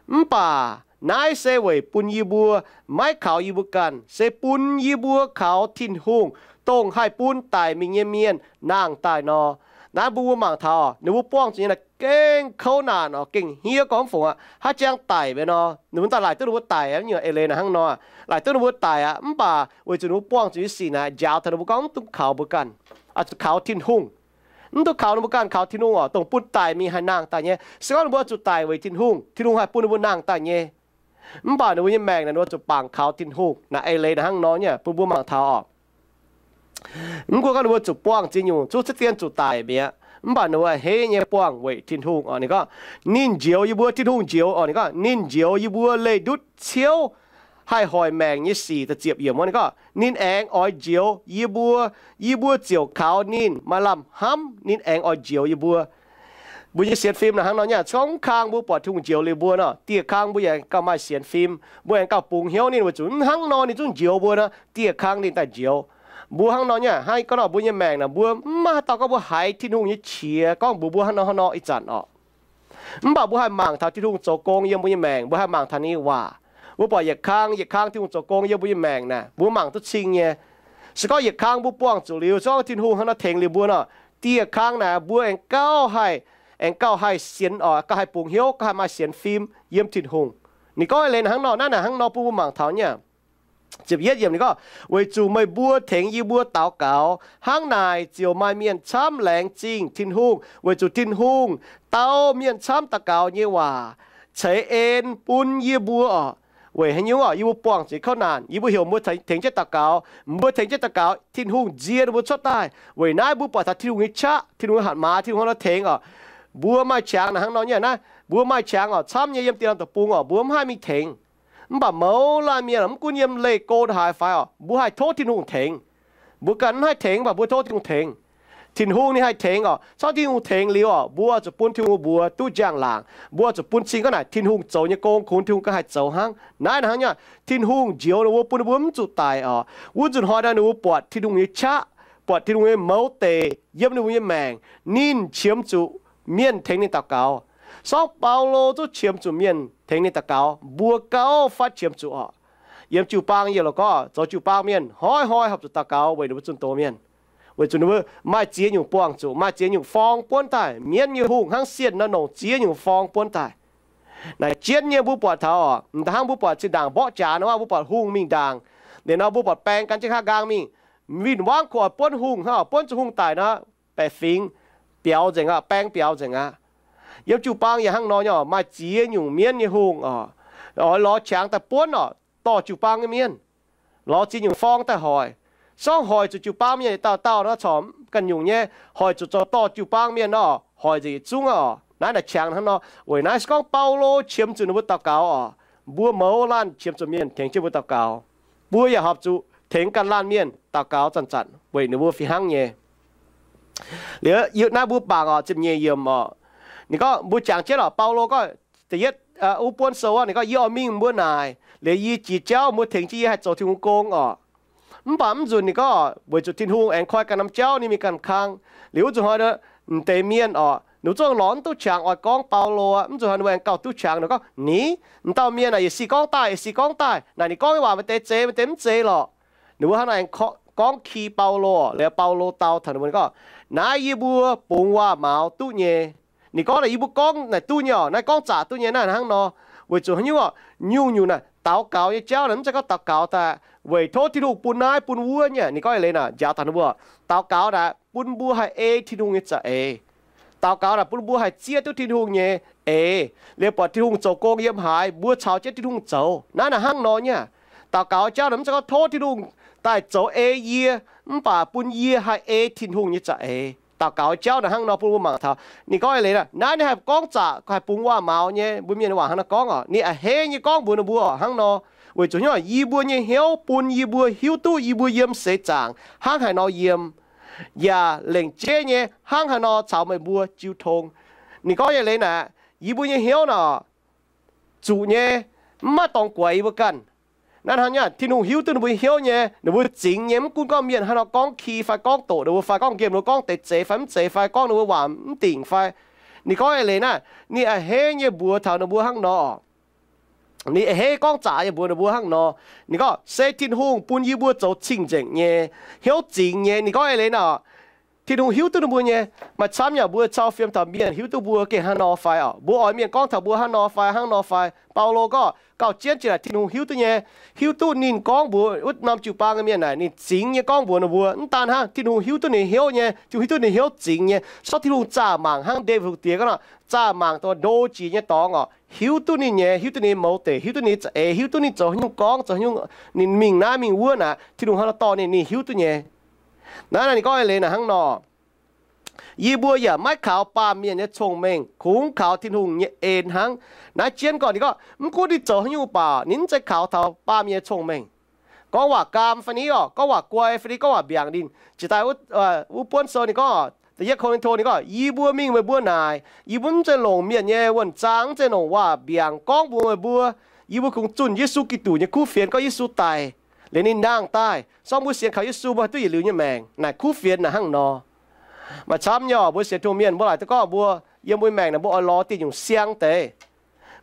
Mv baac naaiv se weic bun yie mbuo maiv kaux yie mbuo ganh, se bun yie mbuo kaux Tin-Hungh, dongh haih bun daic mingh nyei mienh nangh daaih nor. Naaiv mbuo mbuo mangc taux ninh mbuo buangh zuqc nyei naaic gengh kouv naanc orqc, gengh hniev gorngv fungc aqv. Haaix jangx daic mbenc nor, ninh mbuo daaih laaic duqv ninh mbuo daic aqv. Eix leiz naaic hnangv nor, laaic duqv ninh mbuo daic aqv. Mv baac weic zuqc ninh mbuo buangh zuqc nyei sic naaic njaaux taux ninh mbuo gorngv mv dungx kaux mbuo ganh, zuqc kaux Tin-Hungh. Mv duqv kaux ninh mbuo ganh, kaux Tin-Hungh oc, dongh bun daic mingh haih nangh daaih nyei. Se gorngv ninh mbuo zuqc daic weic Tin-Hungh, Tin-Hungh haih bun ninh mbuo nangh daaih nyei. Mv baac ninh mbuo nyei maengc naaic ninh mbuo zuqc bangc kaux Tin-Hungh. Naaiv eix leiz naaic hnangv nor nyei, bun mbuo mangc taux oc. Mv gunv gorngv ninh mbuo zuqc buangh ziex nyungc, zuqc ciev dien zuqc daic mi'aqv, mv baac ninh mbuo a'hneiv nyei buangh weic Tin-Hungh oc. Ninh gorngv, ninh njoux yie mbuo, Tin-Hungh njoux oc. Ninh gorngv, ninh njoux yie mbuo leih ndutv ciouv haih hoic maengc nyei sic. Da'ziepc yiemc wuov ninh gorngv, ninh aengx oix njoux yie mbuo, yie mbuo ziouc kaux ninh maaih lamh hnamv ninh aengx oix njoux yie mbuo. Mbuo nyei sienx fim naaic hnangv nor nyei, se gorngv mv kang mbuo buatc Tin-Hungh njoux liuz mbuo nor, dieh kang mbuo yaac gauh maaih sienx fim, mbuo aengx gauh bungx hnyouv ninh, weic zuqc mv hnangv nor ninh zungv njoux mbuo nor, dieh kang ninh daaih njoux mbuo hnangv nor nyei. Hnangv gorngv nor mbuo nyei maengc naaic, mbuo mv maaih haaix dauh gorngv mbuo haiz Tin-Hungh nyei qiex gorngv mbuox mbuo hnangv nor hnangv nor ih zanc oc. Mv baac mbuo haih mangc taux Tin-Hungh zoux gong yiem mbuo nyei maengc, mbuo haih mangc taux ninh nyei waac. Mbuo buatc yietc kang yietc kang Tin-Hungh zoux gong yiem mbuo nyei maengc naaic, mbuo mangc duqv cing nyei. Se gorngv yietc kang mbuo buangh zuqc liuz, se gorngv Tin-Hungh hnangv nor tengx liuz mbuo nor, dieh kang naaic mbuo aengx gauh haih, aengx gauh haih sienx oc, gauh haih bungx hnyouv, gauh haih maaih sienx fim yiem Tin-Hungh. Ninh gorngv eix leiz naaic hnangv nor, naaiv naaic hnangv nor bun mbuo mangc taux nyei. Ziepc yietv yiemc ninh gorngv, weic zuqc meih mbuo tengx yie mbuo daux gaux, hnangv naaic ziouc maaih mienh camv laengz zingh Tin-Hungh, weic zuqc Tin-Hungh dau mienh camv daux gaux nyei waac ceix en bun yie mbuo oc. Weic haaix nyungc oc? Yie mbuo buangh zuqc kouv naanc, yie mbuo heuc mbuo tengx jienv daux gaux, mbuo tengx jienv daux gaux, Tin-Hungh nzie ninh mbuo cuotv daaih. Weic naaiv mbuo buatc taux Tin-Hungh nyei qaqv, Tin-Hungh nyei hatc maaz, Tin-Hungh hnangv nor tengx oc. Mbuo maaih qangx naaic hnangv nor nyei naaiv, mbuo maaih qangx oc, camv nyei yiem diex norm deic-bung oc, mbuo mv haih mingh tengx. Mv baac mouz laanh mienh mv gunv yiem leih go haaix fai oc, mbuo haih tov Tin-Hungh tengx. Mbuo ganh mv haih tengx, mv baac mbuo tov Tin-Hungh tengx. Tin-Hungh ninh haih tengx oc. Corc Tin-Hungh tengx liuz oc, mbuo zuqc bun Tin-Hungh mbuox duqv njang-laangc, mbuo zuqc bun cing gorngv naaic Tin-Hungh zoux nyei gong kungx Tin-Hungh ganh haih zoux hnangv. Naaiv hnangv nyei, Tin-Hungh njoux ninh mbuo, bun ninh mbuo mv zuqc daic oc. Wuov nzunc hnoi naaic ninh mbuo buatc Tin-Hungh nyei qaqv, buatc Tin-Hungh nyei mouz deic yiem ninh mbuo nyei maengc. Ninh qiemx zuqc mienh tengx ninh daux gaux. Sorngv Baulo zungv qiemx zuqc mienh tengx ninh daux gaux, mbuo gauh faatv qiemx zuqc oc. Yiem jiu-baang yie loc gorngv, zoux jiu-baang mienh hnoi-hnoi horpc zuqc daux gaux weic ninh mbuo zunh doz mienh. Weic zuqc ninh mbuo maaih ziex nyungc buangh zuqc, maaih ziex nyungc forng buonv daaih. Mienv nyei hungh hnangv sienh nor nongc ziex nyungc forng buonv daaih. Naaic jienv nyei mbuo buatc taux oc, m'daaih hnangv mbuo buatc zinh ndaangc mborqv jaax nor, mbuo buatc hungh mingh ndaangc. Liuz nor mbuo buatc baeng gan jienv haav nqaang mingh, win-wangv kuv oix buonv hungh hnangv oc, buonv zuqc hungh daic nor, baeqc fingx biaux nzengc aqv, baeng biaux nzengc aqv. Yiem jiu-baang yaac hnangv nor nyei oc, maaih ziex nyungc mienv nyei hungh oc, oix lorz qangx daaih buonv oc, dorh jiu-baang nyei mienh. Lorz ziex nyungc forng daaih hoic. Sorngv hoic zuqc jiu-baang mienh yietc dauh dauh nor corc ganh nyungc nyei, hoic zuqc zoux dorh jiu-baang mienh nor, hoic nzengc yietc zungv oc. Naaiv naaic qangx hnangv nor. Weic naaiv se gorngv Baulo qiemx zuqc ninh mbuo daux gaux oc. Mbuo mouz laanh qiemx zuqc mienh tengx jienv mbuo daux gaux. Mbuo yaac horpc zuqc tengx ganh laanh mienh daux gaux zanc-zanc weic ninh mbuo fih hnangv nyei. Liuz naaiv mbuo bangc oc, ziepc nyeic yiemc oc. Ninh gorngv mbuo jangx jienv oc, Baulo gorngv da'yietv, wuov buonv sou aqv, ninh gorngv, yie oix mingh mbuo naaic, liuz yie jiex jauv mbuo tengx jienv yie haih zoux Tin-Hungh gong oc. Mv baac mv nzunc ninh gorngv, weic zuqc Tin-Hungh aengx koi ganh norm jauv ninh mingh ganh kang. Liuz wuov nzunc hnoi m'deix mienh oc, ninh mbuo zungv lorz mv duqv qangx oix gorngv Baulo aqv. Mv nzunc hnoi ninh mbuo aengx gauh duqv qangx, ninh gorngv, ni, m'dauh mienh naaic yietc sic gorngv daaih, yietc sic gorngv daaih. Naaic ninh gorngv nyei waac maaih deix zeiz, maaih deix mv zeiz lorqc. Ninh mbuo hnangv naaic aengx gorngv ki Baulo, liuz Baulo dau taux ninh mbuo, ninh gorngv, naaiv yie mbuo bungx waac-maux duqv nyei. Ninh gorngv naaic yie mbuo gorngv naaic duqv nyei oc, naaiv gorngv zaqc duqv nyei naaiv hnangv nor. Weic zuqc haaix nyungc oc? Nyungc-nyungc naaic daux gaux nyei jauv naaic mv zeiz gorngv daux gaux daaih weic tov Tin-Hungh bun naaiv bun wuov nyei. Ninh gorngv eix leiz naaic njaaux daaih ninh mbuo, daux gaux naaic bun mbuo haih ei Tin-Hungh nyei za'eix. Daux gaux naaic bun mbuo haih zieqv duqv Tin-Hungh nyei eix, liuz buatc Tin-Hungh zoux gong yiem haaix, mbuo caux jienv Tin-Hungh zoux. Naaiv naaic hnangv nor nyei. Daux gaux jauv naaic mv zeiz gorngv tov Tin-Hungh daaih zoux ei yie, mv baac bun yie haih ei Tin-Hungh nyei za'eix. Daux gaux jauv naaic hnangv nor bun mbuo mangc taux. Ninh gorngv eix leiz naaic, naaiv ninh haih gorngv zaqc haih bungx waac-maux nyei, mbuo mienh waac hnangv nor gorngv oc. Ninh a'hneiv nyei gorngv mbuox ninh mbuo oc hnangv nor. Weic zuqc haaix nyungc, yie mbuo nyei hnyouv bun yie mbuo hiuv duqv yie mbuo yiem seix zaangc hnangv haaix nor yiem, yaac lengc jeiv nyei hnangv haaix nor caux meih mbuo jiu tong. Ninh gorngv eix leiz naaic, yie mbuo nyei hnyouv naaic, zuqc nyei, mv maaih dorngx guaix yie mbuo ganh. Naaiv hnangv nyei, Tin-Hungh hiuv duqv ninh mbuo nyei hnyouv nyei, ninh mbuo zingx nyei, mv gunv gorngv mienh haaix nor gorngv ki fai gorngv doqc ninh mbuo fai gorngv nqemh ninh mbuo, gorngv deix zeiz fai mv zeiz fai gorngv ninh mbuo waac mv dingc fai. Ninh gorngv eix leiz naaic, ninh a'hneiv nyei mbuox taux ninh mbuo hnangv nor. Ninh a'hneiv gorngv zaqc nyei mbuox ninh mbuo hnangv nor. Ninh gorngv, se Tin-Hungh bun yie mbuo zoux cing-nzengc nyei, hnyouv zingx nyei. Ninh gorngv eix leiz naaic, Tin-Hungh hiuv duqv ninh mbuo nyei. Maaih camv yaac mbuo cau fiem taux mienh hiuv duqv mbuo gengh hnangv nor fai orqc? Mbuo oix mienh gorngv taux mbuo hnangv nor fai hnangv nor fai? Baulo gorngv gauh jienv jiex naaic Tin-Hungh hiuv duqv nyei, hiuv duqv ninh gorngv mbuox wuov norm jiu-baang nyei mienh naaic ninh zingx nyei gorngv mbuox ninh mbuo. Mv daan hnangv, Tin-Hungh hiuv duqv ninh hnyouv nyei, Tin-Hungh hiuv duqv ninh hnyouv zingx nyei. Sortv Tin-Hungh zaah mangc hnangv, Ndaawitv Hungh Diex gorngv nor, zaah mangc dongh ndo jiex nyei dorngx orqc, hiuv duqv ninh nyei, hiuv duqv ninh mouz deic, hiuv duqv ninh za'eix, hiuv duqv ninh zoux haaix nyungc gorngv, zoux haaix nyungc, ninh mingh naaiv mingh wuov naaic, Tin-Hungh hnangv nor dorh ninh, ninh hiuv duqv nyei. Naaiv naaic ninh gorngv eix leiz naaic hnangv nor, yie mbuo yaac maiv kaux baamh mienh nyei cong-mengh, kungx kaux Tin-Hungh nyei en hnangv. Naaiv jienv gorngv ninh gorngv mv gunv ninh zoux haaix nyungc baac ninh mv zeiz kaux taux baamh mienh nyei cong-mengh. Gorngv waac gaam fai ni orqc, gorngv waac guai fai ni, gorngv waac mbiaangc ninh. Jiex daaih wuov buonv sou ninh gorngv, da'yietv Ko^lin^to ninh gorngv, yie mbuo mingh meih mbuo naaic, yie mbuo mv zeiz longc mienh nyei wuonh zaang, mv zeiz longc waac mbiaangc gorngv mbuox meih mbuo. Yie mbuo kungx zunh Yesu Giduc nyei kuv fienx gorngv Yesu daic, liuz ninh nangh daaih, sorng mbuo sienx kaux Yesu mbuo haih duqv yietc liuz nyei maengc. Naaic kuv fienx naaic hnangv nor. Maaih camv nyei orqc, mbuo sienx Tin-Hungh mienh mbuo laaic duqv gorngv mbuo yiem mbuo maengc naaic mbuo oix lorz dieh nyungc siang deix.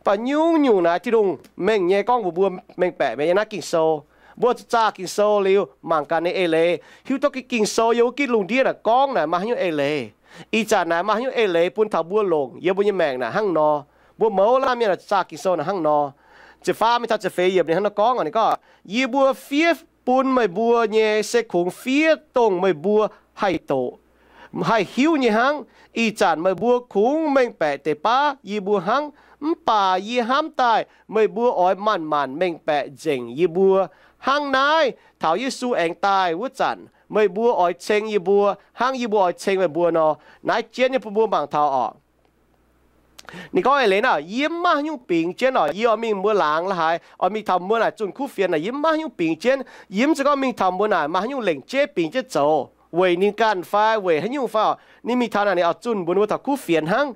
Mv baac nyungc-nyungc naaic Tin-Hungh mengh nyei gorngv mbuox mbuo mengh baeqc mingh yiem naaiv Ging-Sou. Mbuo zaah Ging-Sou liuz mangc gaax ninh eix leiz, hiuv duqv Ging-Sou yiem wuov gitv lungh ndiev naaic gorngv naaic maaih haaix nyungc eix leiz. Ih zanc naaic maaih haaix nyungc eix leiz bun taux mbuo longc yiem mbuo nyei maengc naaic hnangv nor. Mbuo mouz laanh mienh zaah Ging-Sou naaic hnangv nor. Ziepc faam mingh taux ziepc feix yiemc ninh hnangv nor gorngv, ninh gorngv, yie mbuo fiev bun meih mbuo nyei se kungx fiev dongh meih mbuo haih doqc, haih hiuv nyei hnangv. Ih zanc meih mbuo kungx mengh baeqc deix baav yie mbuo hnangv, mv baac yie hnamv daaih meih mbuo oix manc-manc mengh baeqc nzengc yie mbuo. Hnangv naaiv taux Yesu aengx daaih wuov zanc meih mbuo oix ceng yie mbuo hnangv yie mbuo oix ceng meih mbuo nor. Naaiv jienv nyei bun mbuo mangc taux orqc. Ninh gorngv eix leiz naaic, yie mv maaih haaix nyungc bingx jienv orqc. Yie oix mingh mbuo laangz la'haaix, oix mingh taux mbuo naaic zunh kuv fienx naaic, yie mv maaih haaix nyungc bingx jienv. Yie mv zeiz gorngv mingh taux mbuo naaic maaih haaix nyungc lengc jeiv bingx jienv zoux weic ninh ganh fai weic haaix nyungc fai orqc. Ninh mingh taux naaic ninh oix zunh mbuox ninh mbuo taux kuv fienx hnangv.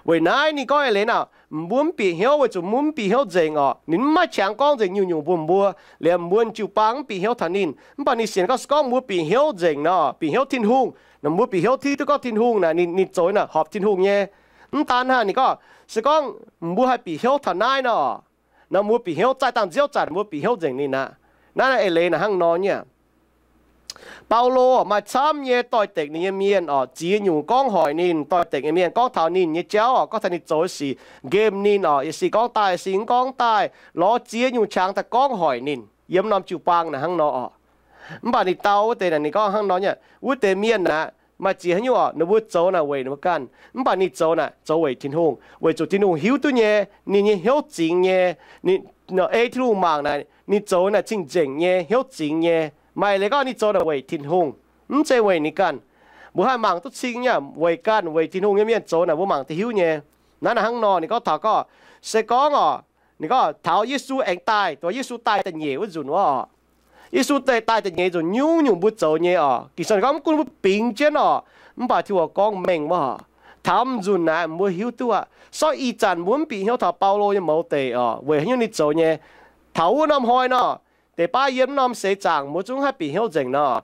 Weic naaiv ninh gorngv eix leiz naaic, mbuo mv bieqc hnyouv weic zuqc mbuo mv bieqc hnyouv nzengc orqc. Ninh mv maaih qangx gorngv nzengc nyungc-nyungc mbuox mbuo, liemh mbuo jiu-baang mv bieqc hnyouv taux ninh. Mv baac ninh sienx gorngv se gorngv mbuo bieqc hnyouv nzengc nor, bieqc hnyouv Tin-Hungh, mbuo bieqc hnyouv hiuv duqv gorngv Tin-Hungh naaic ninh, ninh zoux naaic horpc Tin-Hungh nyei. Mv daan hnangv, ninh gorngv se gorngv mbuo haih bieqc hnyouv taux naaiv nor, nor mbuo bieqc hnyouv zaih dangh nziouv zanc mbuo bieqc hnyouv nzengc ninh aqv. Naaiv naaiv eix leiz naaic hnangv nor nyei. Baulo maaih camv nyei doix-dekc ninh nyei mienh orqc, ziex nyungc gorngv hoic ninh. Doix-dekc nyei mienh gorngv taux ninh nyei jauv orqc, gorngv taux ninh zoux sic, nqemh ninh orqc, yaac sic gorngv daaih, sic mv gorngv daaih, lorz ziex nyungc qangx daaih gorngv hoic ninh yiem norm jiu-baang naaic hnangv nor orqc. Mv baac ninh dau wuov deix naaic ninh gorngv hnangv nor nyei, wuov deix mienh naaic maaih ziex haaix nyungc orqc, ninh mbuo zoux naaic weic ninh mbuo ganh, mv baac ninh zoux naaic zoux weic Tin-Hungh, weic zuqc Tin-Hungh hiuv duqv nyei, ninh nyei hnyouv zingx nyei. Ninh ei Tin-Hungh mangc naaic ninh zoux naaic cing-nzengc nyei, hnyouv zingx nyei. Maaih leiz gorngv ninh zoux naaic weic Tin-Hungh, mv zeiz weic ninh ganh. Mbuo haih mangc duqv cing nyei, weic ganh weic Tin-Hungh nyei mienh zoux naaic mbuo mangc duqv hiuv nyei. Naaiv naaic hnangv nor ninh gorngv taux gorngv, se gorngv orqc, ninh gorngv taux Yesu aengx daaih, dongh Yesu daaih da'nyeic wuov nzunc wuov orqc, Yesu daaih daaih da'nyeic nzunc nyungc-nyungc mbuo zoux nyei orqc, Ging-Sou ninh gorngv mv gunv mbuo bingx jienv orqc, mv baac Tin-Hungh gorngv mengh wuov orqc, taux mv nzunc naaic mbuo hiuv duqv aqv. Sortv ih zanc mbuo mv bieqc hnyouv taux Baulo nyei mouz deic orqc, weic haaix nyungc ninh zoux nyei. Taux wuov norm hnoi nor, deix baav yiem wuov norm seix zaangc mbuo zungv haih bieqc hnyouv nzengc nor,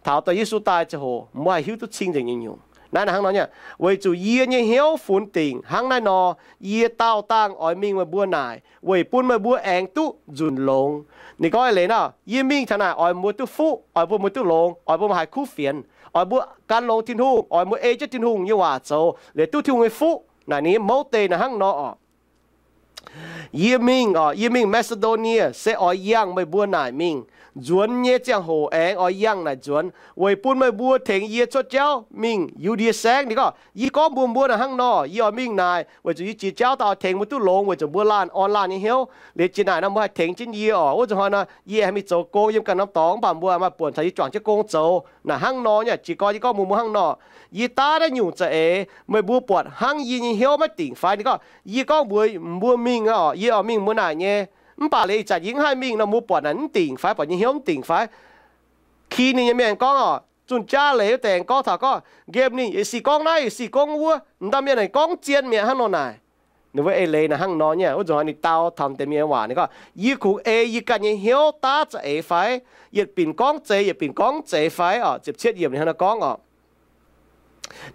taux dongh Yesu daaih ziangh hoc mbuo haih hiuv duqv cing nzengc nyungc-nyungc. Naaiv naaic hnangv nor nyei, weic zuqc yie nyei hnyouv funx dingc hnangv naaiv nor, yie daauh dangh oix mingh meih mbuo naaic weic bun meih mbuo aengx duqv nzunc longx. Ninh gorngv eix leiz nor, yie mingh taux naaic oix mbuo duqv fuqv, oix bun mbuo duqv longx, oix bun mbuo haiz kuv fienx, oix mbuo gan longx Tin-Hungh, oix mbuo ei jienv Tin-Hungh nyei waac zoux liuz duqv Tin-Hungh nyei fuqv. Naaic ninh nyei mouz deic naaic hnangv nor orqc. Yie mingh orqc, yie mingh Maa^si^ndo^nie se oix yangh meih mbuo naaic mingh. Nzuonx nyei ziangh hoc aengx oix yangh naaic nzuonx weic bun meih mbuo tengx yie cuotv jauv mingh Yu^ndie Saengv. Ninh gorngv, yie gorngv mbuox mbuo naaic hnangv nor, yie oix mingh naaic weic zuqc yie jiex jauv daaih oix tengx mbuo duqv longx weic zuqc mbuo laanh orn laanh nyei hnyouv. Liuz jiex naaic nor mbuo haih tengx jienv yie orqc. Wuov nzunc hnoi nor yie aengx mingh zoux gong yiem ganh norm dorngx, mv baac mbuo maaih buonc caux yie juangc jienv gong zoux. Naaic hnangv nor nyei, jiex gorn yie gorngv mbuox mbuo hnangv nor, yie daav naaiv nyungc za'eix meih mbuo buatc hnangv yie nyei hnyouv maiv dingc fai? Ninh gorngv, yie gorngv mbuox mbuo mingh orqc, yie oix mingh mbuo naaic nyei. Mv baac liuz ih zanc yie mv haih mingh nor, mbuo buatc naaic mv dingc fai? Buatc nyei hnyouv mv dingc fai? Ki ninh nyei mienh gorngv orqc, zunh jaav leiz wuov deix gorngv taux gorngv, nqemh ninh, yietc sic gorngv naaiv, yietc sic gorngv wuov, m'dauh mienh naaic gorngv zien mi'aqv hnangv nor naaic. Ninh mbuo eix leiz naaic hnangv nor nyei. Wuov nzunc hnoi ninh dau taux m'deix mienh waac, ninh gorngv, yie kungx ei yie ganh nyei hnyouv daav za'eix fai? Yietc binc gorngv zeiz, yietc binc gorngv mv zeiz fai orqc? Ziepc cietv yiemc ninh hnangv nor gorngv orqc.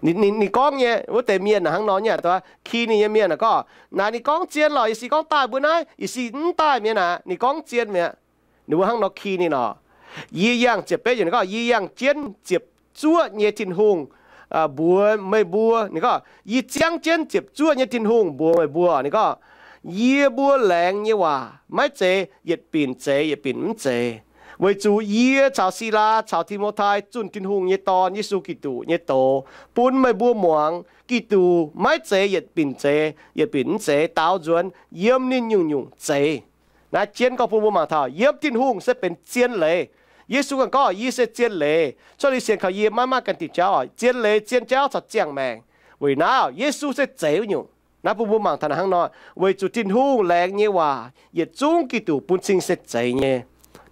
Ninh, ninh, ninh gorngv nyei wuov deix mienh naaic hnangv nor nyei, Ki ninh nyei mienh naaic gorngv, naaic ninh gorngv zien lorqc, yietc sic gorngv daaih mbuo naaiv, yietc sic mv daaih mi'aqv naaic, ninh gorngv zien mi'aqv. Ninh mbuo hnangv nor ki ninh orqc. Yie yangh, ziepc betv yiemc ninh gorngv, yie yangh jienv ziepc zuoqv nyei Tin-Hungh, mbuox meih mbuo, ninh gorngv, yie ziangv jienv ziepc zuoqv nyei Tin-Hungh mbuox meih mbuo, ninh gorngv, yie mbuo laengz nyei waac maiv zeiz yietc binc zeiz yietc binc mv zeiz, weic zuqc yie caux Silaa caux Ti^mo^tai zunh Tin-Hungh nyei Dorn, Yesu Giduc, nyei doz bun meih mbuo muangx. Giduc maiv zeiz yietc binc zeiz yietc binc mv zeiz, daaux nzuonx yiem ninh nyungc-nyungc zeiz. Naaiv jienv gorngv bun mbuo mangc taux yiem Tin-Hungh se benx zien leiz. Yesu ganh gorngv, yie se zien leiz. Cuotv liuz sienx kaux yie maiv maaih ganh diuh jauv. Zien leiz, zien jauv caux ziangh maengc. Weic naaiv Yesu se zeiz wuov nyungc. Naaiv bun mbuo mangc taux naaic hnangv nor, weic zuqc Tin-Hungh laengz nyei waac yietc zungv Giduc bun cing se zeiz nyei.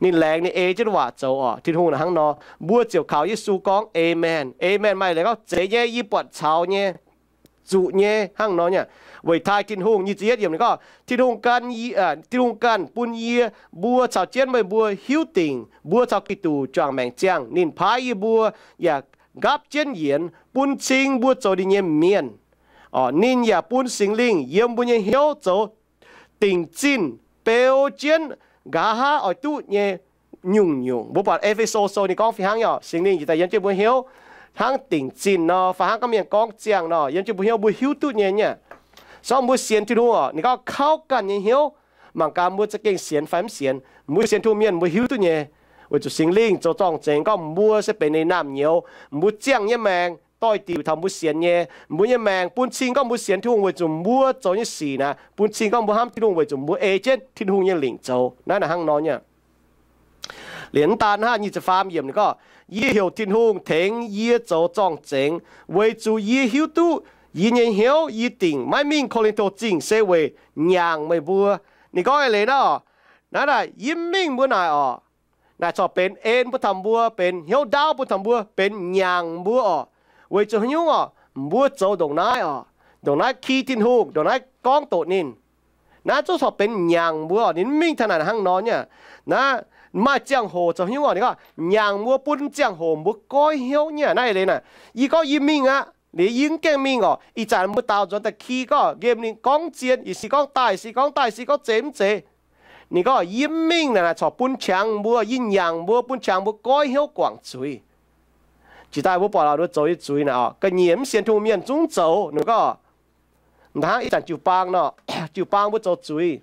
Ninh laengz, ninh ei jienv waac zoux oc. Tin-Hungh naaic hnangv nor, mbuo ziouc kaux Yesu gorngv, Aamen. Aamen maaih leiz gorngv, zeiz nyei, yie buatc caux nyei, zuqc nyei, hnangv nor nyei. Weic taaih Tin-Hungh nyic ziepc yietv yiemc ninh gorngv, Tin-Hungh ganh, Tin-Hungh ganh bun yie mbuo caux jienv meih mbuo hiuv dingc mbuo caux Giduc juangc maengc ziangh. Ninh paaiv yie mbuo yaac nqaapv jienv yienx bun cing mbuo zoux ninh nyei mienh. Ninh yaac bun Singx Lingh yiem mbuo nyei hnyouv zoux dingc zinh beu jienv nqa'haav oix duqv nyei nyungc-nyungc. Mbuo buatc E^fe^so Sou ninh gorngv fih hnangv nyei, Singx Lingh njiec daaih yiem jienv mbuo hnyouv hnangv dingc zinh nor, fai hnangv gorngv mienh gorngv ziangh nor, yiem jienv mbuo hnyouv mbuo hiuv duqv nyei nyei. Sorng mbuo sienx Tin-Hungh oc, ninh gorngv kauv ganh nyei hnyouv, mangc gaax mbuo za'gengh sienx fai mv sienx. Mbuo sienx Tin-Hungh mienh mbuo hiuv duqv nyei, weic zuqc Singx Lingh zoux zorng-zengx gorngv mbuo se benx ninh naamh nyouz, mbuo ziangh nyei maengc doix-diuc taux mbuo sienx nyei. Mbuo nyei maengc bun cing gorngv mbuo sienx Tin-Hungh weic zuqc mbuo zoux nyei sic naaic bun cing gorngv mbuo hnamv Tin-Hungh weic zuqc mbuo ei jienv Tin-Hungh nyei lingc zoux. Naaiv naaic hnangv nor nyei. Liemh mv daan hnangv nyic ziepc faam yiemc ninh gorngv, yie heuc Tin-Hungh tengx yie zoux zorng-zengx weic zuqc yie hiuv duqv yie nyei hnyouv yie dingc maiv mingh Ko^lin^to Zingh se weic nyaangc meih mbuo. Ninh gorngv eix leiz naaiv oc, naaiv naaic yie mingh mbuo naaic oc, naaic corc benx en bun taux mbuo, benx hnyouv ndaauv bun taux mbuo, benx nyaangc mbuo oc, weic zuqc haaix nyungc oc, mbuo zoux ndongc naaiv oc, ndongc naaiv ki Tin-Hungh, ndongc naaiv gorngv doqc ninh. Naaiv zungv corc benx nyaangc mbuo oc. Ninh mv mingh taux naaic hnangv nor nyei. Naaiv maaih ziangh hoc zoux haaix nyungc oc, ninh gorngv nyaangc mbuo bun ziangh hoc mbuo goiv hnyouv nyei. Naaiv eix leiz naaic, yie gorngv yie mingh aqv, liuz yie mv gaengh mingh oc, ih zanc mbuo daaux nzuonx daaih ki gorngv nqemh ninh gorngv zien, yietc si gorngv daaih, yietc si gorngv daaih, yietc si gorngv zeiz mv zeiz. Ninh gorngv yie mv mingh naaic, naaic corc bun qangx mbuo, yie nyaangc mbuo, bun qangx mbuo goiv hnyouv guangc zuiz. Jiex daaih mbuo buatc lorqc, nduov zoux nyei zuiz naaic oc, ga'nyiec mv sienx Tin-Hungh mienh zungv zoux. Ninh gorngv, hnangv ih zanc jiu-baang nor, jiu-baang mbuo zoux zuiz,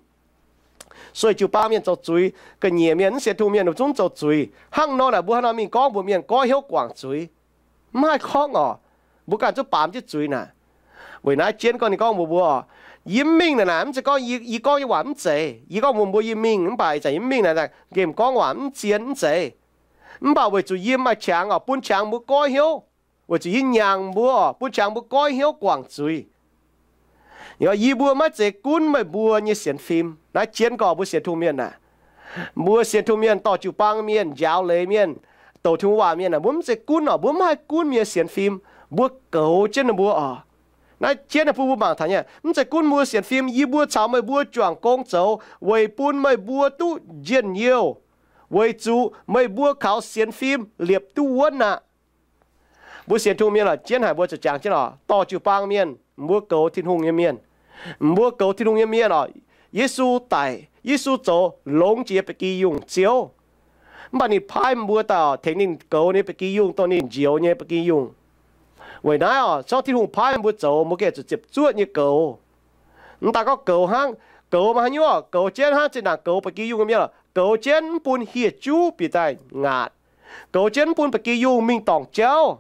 sueih jiu-baang mienh zoux zuiz, ga'nyiec mienh mv sienx Tin-Hungh mienh zungv zoux zuiz. Hnangv nor naaic mbuo hnangv nor mingh gorngv mbuox mienh goiv hnyouv guangc zuiz? Mv haih gorngv oc. Mbuo ganh zungv baamz jienv zuiz naaic. Weic naaiv jienv gorngv ninh gorngv mbuox mbuo, yie mv mingh naaic, naaic mv zeiz gorngv yie gorngv nyei waac mv zeiz. Yie gorngv mbuox mbuo yie mingh mv baac ih zanc yie mv mingh naaic, nqemh gorngv waac mv zien mv zeiz. Mv baac weic zuqc yie maaih qangx oc, bun qangx mbuo goiv hnyouv, weic zuqc yie nyaangc mbuo oc, bun qangx mbuo goiv hnyouv guangc zuiz. Yie mbuo maiv zeiz gunv meih mbuo nyei sienx fim. Naaiv jienv gorngv mbuo sienx Tin-Hungh mienh naaic, mbuo sienx Tin-Hungh mienh dorh jiu-baang mienh, njaaux leiz mienh, douc Tin-Hungh waac mienh naaic, mbuo mv zeiz gunv oc, mbuo mv haih gunv mienh sienx fim. Mbuo goux jienv ninh mbuo oc. Naaiv jienv naaic bun mbuo mangc taux nyei, mv zeiz gunv mbuo sienx fim, yie mbuo caux meih mbuo juangc gong zoux weic bun meih mbuo duqv njien-youh, weic zuqc meih mbuo kaux sienx fim liepc duqv wuonv aqv. Mbuo sienx Tin-Hungh mienh oc, jienv haic mbuo ziouc jangx jienv oc, dorh jiu-baang mienh, mbuo goux Tin-Hungh nyei mienh. Mbuo goux Tin-Hungh nyei mienh oc, Yesu daic, Yesu zoux longx jiex ba'gi yungh ziouv. Mv baac ninh paaiv mbuo daaih oc, tengx ninh goux ninh ba'gi yungh dongh ninh njoux nyei ba'gi yungh. Weic naaiv oc, se gorngv Tin-Hungh paaiv mbuo zoux, mbuo gengh zuqc ziepc zuoqv nyei goux. Mv daaih gorngv goux hnangv, goux maaih haaix nyungc oc, goux jienv hnangv zinh ndaangc goux ba'gi yungh nyei mienh oc, goux jienv mv bun hieh juv bieqc daaih ngaatc, goux jienv mv bun ba'gi yungh mingh dorngc jauv.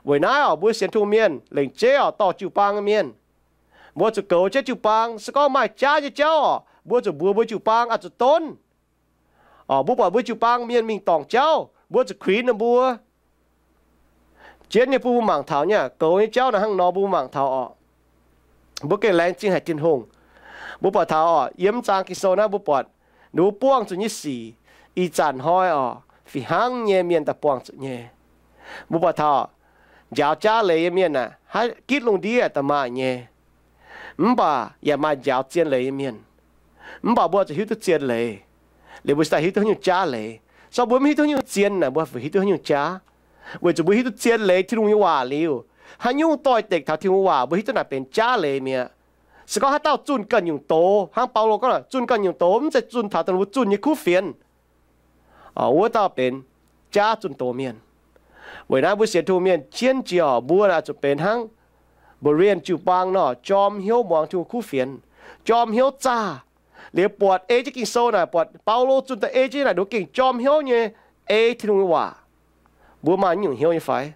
Weic naaiv oc, mbuo sienx Tin-Hungh mienh lengc jeiv oc, dorh jiu-baang nyei mienh, mbuo zuqc goux jienv jiu-baang. Se gorngv maaih jaav nyei jauv oc, mbuo zuqc mbuox mbuo jiu-baang oix zuqc donv. Oc, mbuo buatc mbuo jiu-baang mienh mingh dorngc jauv, mbuo zuqc kuinx ninh mbuo. Jienv nyei bun mbuo mangc taux nyei, goux nyei jauv naaiv hnangv nor mbuo mangc taux oc. Mbuo gengh laengz zingh haic Tin-Hungh. Mbuo buatc taux oc, yiem zang Ging-Sou naaiv mbuo buatc, ninh mbuo buangh zuqc nyei sic, ih zanc hnoi oc, fih hnangv nyei mienh daaih buangh zuqc nyei. Mbuo buatc taux njaaux jaav leiz nyei mienh aah, haaix gitv lungh ndiev daaih maaih nyei. Mv baac yaac maaih njaaux zien leiz nyei mienh. Mv baac mbuo zuqc hiuv duqv zien leiz, liuz mbuo cingx daaih hiuv duqv haaix nyungc jaav leiz. Se gorngv mbuo mv hiuv duqv haaix nyungc zien naaic, mbuo fuc hiuv duqv haaix nyungc jaav? Weic zuqc mbuo hiuv duqv zien leiz, Tin-Hungh nyei waac liuz, haaix nyungc doix-dekc taux Tin-Hungh waac, mbuo hiuv duqv naaic benx jaav leiz mi'aqv. Se gorngv haaix dauh zunh ganh nyungc doz, hnangv Baulo gorngv, zunh ganh nyungc doz, mv zeiz zunh taux dongh mbuo zunh nyei kuv fienx, wuov dauh benx jaav zunh doz mienh. Weic naaiv mbuo sienx Tin-Hungh mienh jienv jiex oc, mbuo zuqc benx hnangv Berean jiu-baang nor, jorm hnyouv muangx Tin-Hungh kuv fienx, jorm hnyouv zaah, liuz buatc ei jienv Ging-Sou naaic, buatc Baulo zunh daaih ei jienv naaic, ninh gengh jorm hnyouv nyei ei Tin-Hungh nyei waac. Mbuo maaih nyungc hnyouv nyei fai?